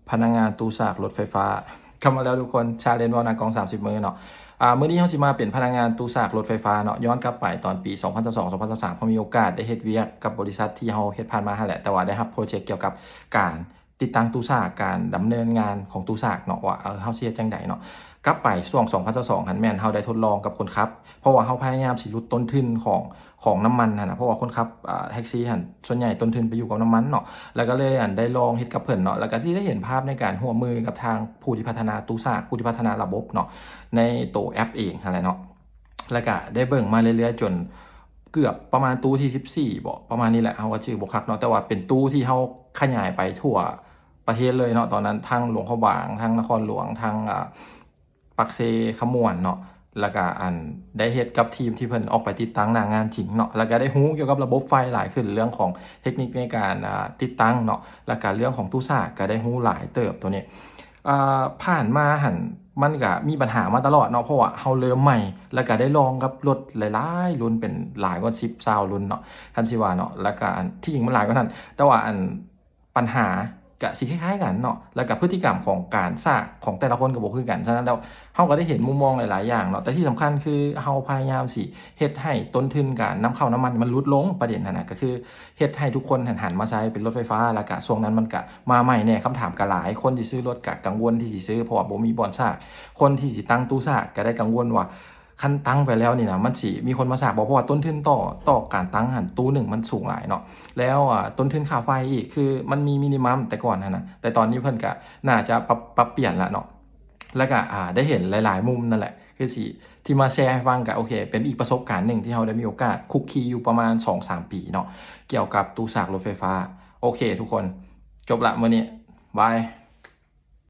ພະນັກງານຕູ້ສາກລົດໄຟຟ້າ ກັບມາແລ້ວທຸກຄົນ Challenge ເວົ້າໜ້າກ້ອງສາມສິບມື້ເນາະ. ອ່າ ມື້ນີ້ເຮົາຊິມາເປັນພະນັກງານຕູ້ສາກລົດໄຟຟ້າເນາະ. ຍ້ອນກັບໄປຕອນປີສອງພັນຊາວສອງ ສອງພັນຊາວສາມ ເຮົາມີໂອກາດໄດ້ເຮັດວຽກກັບບໍລິສັດທີ່ເຮົາເຮັດຜ່ານມາຫັ້ນແຫຼະ, ແຕ່ວ່າໄດ້ຮັບໂປຣເຈັກກ່ຽວກັບການຕິດຕັ້ງຕູ້ສາກ, ການດຳເນີນງານຂອງຕູ້ສາກເນາະ ວ່າ ເອີ ເຮົາຊິເຮັດຈັ່ງໃດເນາະ. ກັບໄປຊ່ວງສອງພັນຊາວສອງຫັ້ນ ແມ່ນເຮົາໄດ້ທົດລອງກັບຄົນຂັບ, ເພາະວ່າເຮົາພະຍາຍາມຊິຫຼຸດຕົ້ນທຶນຂອງ ຂອງນ້ຳມັນຫັ້ນນະ, ເພາະວ່າຄົນຂັບ ອ່າ ແທັກຊີຫັ້ນ ສ່ວນໃຫຍ່ຕົ້ນທຶນໄປຢູ່ກັບນ້ຳມັນເນາະ, ແລ້ວກໍເລີຍ ອັນ ໄດ້ລອງເຮັດກັບເພິ່ນເນາະ, ແລ້ວກໍຊິໄດ້ເຫັນພາບໃນການຮ່ວມມືກັບທາງຜູ້ທີ່ພັດທະນາຕູ້ສາກ, ຜູ້ທີ່ພັດທະນາລະບົບເນາະ ໃນໂຕແອັບເອງຫັ້ນແຫຼະເນາະ. ແລ້ວກໍໄດ້ເບິ່ງມາເລື້ອຍໆ ຈົນເກືອບປະມານຕູ້ທີສິບສີ່ບໍ ປະມານນີ້ແຫຼະ, ເຮົາກໍຈື່ບໍ່ຄັກເນາະ, ແຕ່ວ່າເປັນຕູ້ທີ່ເຮົາຂະຫຍາຍໄປທົ່ວປະເທດເລີຍເນາະ. ຕອນນັ້ນທັງຫຼວງພະບາງ, ທັງນະຄອນຫຼວງ, ທັງ ອ່າ ປາກເຊ, ຄຳມ່ວນເນາະ, ແລ້ວກະ ອັນ ໄດ້ເຮັດກັບທີມທີ່ເພິ່ນອອກໄປຕິດຕັ້ງໜ້າງານຈິງເນາະ, ແລ້ວກະໄດ້ຮູ້ກ່ຽວກັບລະບົບໄຟຫຼາຍຂຶ້ນ, ເລື່ອງຂອງເທັກນິກໃນການ ອ່າ ຕິດຕັ້ງເນາະ, ແລ້ວກະເລື່ອງຂອງຕູ້ສາກກະໄດ້ຮູ້ຫຼາຍເຕີບໂຕນີ້. ອ່າ ຜ່ານມາຫັ້ນ ມັນກະມີບັນຫາມາຕະຫຼອດເນາະ, ເພາະວ່າເຮົາເລີ່ມໃໝ່ ແລ້ວກະໄດ້ລອງກັບລົດຫຼາຍໆລຸ້ນ ເປັນຫຼາຍກວ່າສິບ ຊາວລຸ້ນເນາະ ຄັນຊິວ່າເນາະ, ແລ້ວກະ ອັນ ທີ່ຈິງມັນຫຼາຍກວ່ານັ້ນ, ແຕ່ວ່າ ອັນ ບັນຫາກະຊິຄ້າຍໆກັນເນາະ, ແລ້ວກະພຶດຕິກຳຂອງການສາກຂອງແຕ່ລະຄົນກະບໍ່ຄືກັນ. ສະນັ້ນແລ້ວ ເຮົາກະໄດ້ເຫັນມຸມມອງຫຼາຍໆຢ່າງເນາະ, ແຕ່ທີ່ສຳຄັນຄືເຮົາພະຍາຍາມຊິເຮັດໃຫ້ຕົ້ນທຶນການນຳເຂົ້ານ້ຳມັນມັນຫຼຸດລົງ. ປະເດັນຫັ້ນນະ ກະຄືເຮັດໃຫ້ທຸກຄົນຫັ້ນຫັນມາໃຊ້ເປັນລົດໄຟຟ້າ, ແລ້ວກະຊ່ວງນັ້ນມັນກະມາໃໝ່ແດ່, ຄຳຖາມກະຫຼາຍ, ຄົນທີ່ຊື້ລົດກະກັງວົນທີ່ຊິຊື້ ເພາະວ່າບໍ່ມີບ່ອນສາກ, ຄົນທີ່ຊິຕັ້ງຕູ້ສາກກະໄດ້ກັງວົນວ່າ ຄັນຕັ້ງໄປແລ້ວນີ້ນະ ມັນຊິມີຄົນມາສາກບໍ່? ເພາະວ່າຕົ້ນທຶນຕໍ່ ຕໍ່ການຕັ້ງຫັ້ນ ຕູ້ໜຶ່ງມັນສູງຫຼາຍເນາະ, ແລ້ວ ອ່າ ຕົ້ນທຶນຄ່າໄຟອີກ ຄືມັນມີມິນິມັມແຕ່ກ່ອນຫັ້ນນະ, ແຕ່ຕອນນີ້ເພິ່ນກະໜ້າຈະປັບ ປັບປ່ຽນລະເນາະ. ແລ້ວກະ ອ່າ ໄດ້ເຫັນຫຼາຍໆມຸມນັ້ນແຫຼະ, ຄືຊິ ທີ່ມາແຊໃຫ້ຟັງກະ ໂອເຄ ເປັນອີກປະສົບການໜຶ່ງທີ່ເຮົາໄດ້ມີໂອກາດຄຸກຄີຢູ່ປະມານສອງສາມປີເນາະ ກ່ຽວກັບຕູ້ສາກລົດໄຟຟ້າ. ໂອເຄ ທຸກຄົນ ຈົບລະມື້ນີ້ ບາຍ.